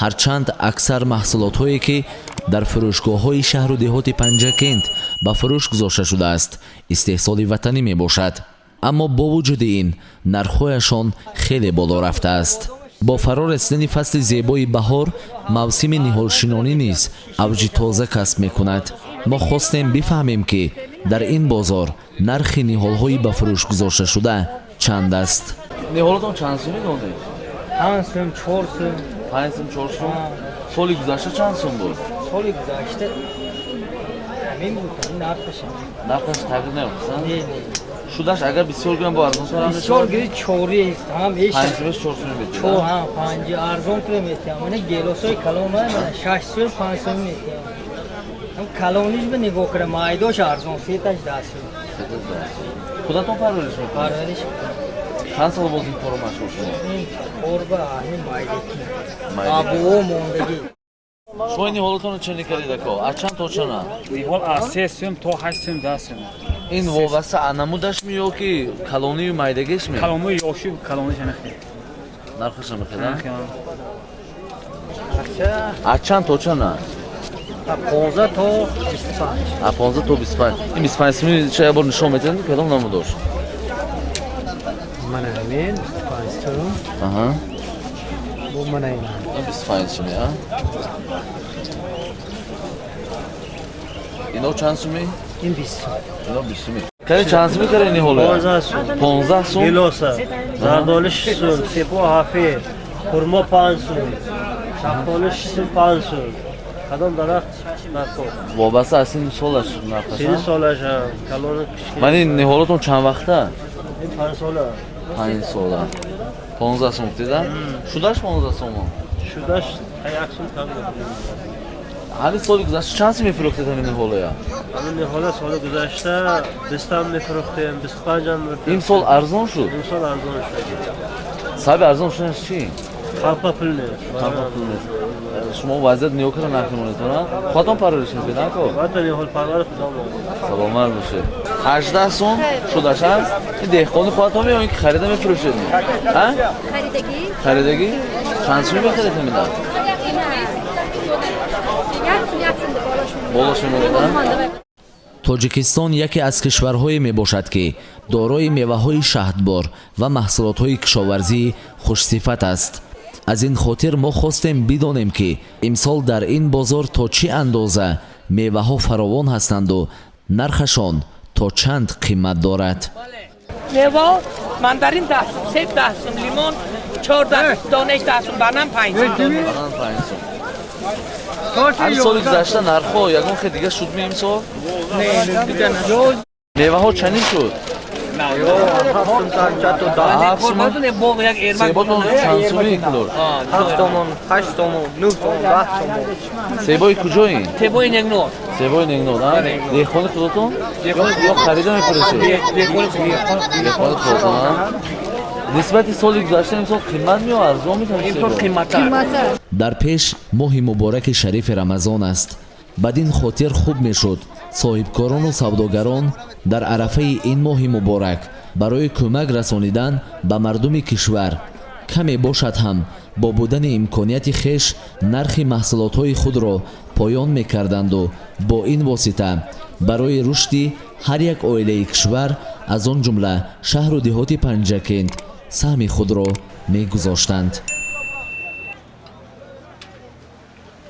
Ҳарчанд аксар маҳсулотҳое, ки дар фурӯшгоҳҳои шаҳру деҳоти Панҷакент ба фурӯш гузошта шудааст, истеҳсоли ватанӣ мебошад, аммо бо вуҷуди ин нархҳояшон хеле боло рафтааст. Бо фаро расидани фасли зебои баҳор, мавсими ниҳолшинонӣ низ авҷи тоза касб мекунад. Мо хостем бифаҳмем, ки дар ин бозор нархи ниҳолҳои ба фурӯш гузошташуда чанд аст. Ниҳолатон чанд сумӣ додед? 5 сум, 4 сум. 5 сум, 4 сум. Соли гузашта чанд сум буд? Соли гузашта ҳамин буд, ҳамин нархаш. Нархаш тағйир наёфтан? Не, не. Шудаш, агар бисёр гирам, бо арзонтар ҳам? Бисёр гири, чорист ҳам. 5 сумаш, 4 сумӣ метиҳад? Чор ҳам, панҷ арзон кира метиҳам. Мана гелосои калон, мана 6 сум, 5 сум метиҳам. Ҳам калониш ба нигоҳ кира, майдош арзон, сеташ 10 сум. Худатон парвариш мекунед? Парвариш мекунам. Чанд сол боз ин корро машғул шумо? Ин кор ба ҳамин майдакӣ абуо мондагӣ. Шумо ин ниҳолатонро чӣ кардед, ако? Аз чанд то чанд? Ниҳол аз 3 сум то 8 сум, 10 сум. Ин вобаста а намудаш ми ё ки калонию майдагиш ми? Калону ёши, калониш ҳамихел. Нархаша мехеда? Аз чанд то чанд? 15 то 25. А 15 то 25. Ин 25 суми ча як бор нишон метиҳанд, кадом намудош? Мана ҳамин 25 сум. Бу мана ин. Ин 25 суми, а ино чанд суми? Ин 20 сум. Ино 20 суми. Кари чанд суми кари ниҳоле? 15 сум. 15 сум. Гилоса. Зардолу 6 сум, себо 7, хурмо 5 сум, шафтолу 6 сум, 5 сум. Кадом дарахт нархо? Вобаста аз синни солаш нархаш? Сини солаш ҳам, калони кичкина. Ман ин ниҳолатон чанд вақта? Ин 5 сола. 5 сола. 15 сум гуфтеда? Шудаш 15 сумон? Шудаш 1 сум кам мекунем. Ҳамин соли гузашта чанд сум мефурӯхтед ҳамин ниҳолая? Ҳамин ниҳола соли гузашта 20 ам мефурӯхтем, 25 ам мефурӯхтем. Ин сол арзон шуд? Ин сол арзон шуд. Сабаби арзон шуданаш чӣ? Халқа пул нест. Халқа пул нест. Шумо вазъият нигоҳ кара, нархи монитора худатон парвариш мекунед, ако? Албатта, ниҳолпарвари худамон. Саломат бошед. 18 сум шудаш аст. Ин деҳқони худатон ё ин ки харида мефурӯшед? Харидагӣ. Харидагӣ. Чанд суми мехаред ҳамина? 1 сум, 1 сум болош. Болош мемонад. Тоҷикистон яке аз кишварҳое мебошад, ки дорои меваҳои шаҳдбор ва маҳсулотҳои кишоварзии хушсифат аст. Аз ин хотир мо хостем бидонем, ки имсол дар ин бозор то чӣ андоза меваҳо фаровон ҳастанду нархашон то чанд қимат дорад. Мева: мандарин 10 сум, себ 10 сум, лимон 14 донаш 10 сум, банан 5 сум. Банан 5 сум. Ҳамин соли гузашта нархҳо ягон хел дига шуд ми имсол? Меваҳо чанин шуд? 7 сум. Себотон чанд суми кило? 7 сомон, 8 сомон, 9 сомон, 10 сомон. Себои куҷоин? Себои Негнор. Себои Негнор, а деҳқони худатон ё харида мефурӯшед? Деҳқони худатон, а? Нисбати соли гузашта имсол қимат меё арзон Имсол метавон? қиматтар. Дар пеш моҳи мубораки шарифи Рамазон аст. Бадин хотир хуб мешуд, соҳибкорону савдогарон дар арафаи ин моҳи муборак барои кӯмак расонидан ба мардуми кишвар каме бошад ҳам, бо будани имконияти хеш, нархи маҳсулотҳои худро поён мекарданду бо ин восита барои рушди ҳар як оилаи кишвар, аз он ҷумла шаҳру деҳоти Панҷакент, саҳми худро мегузоштанд.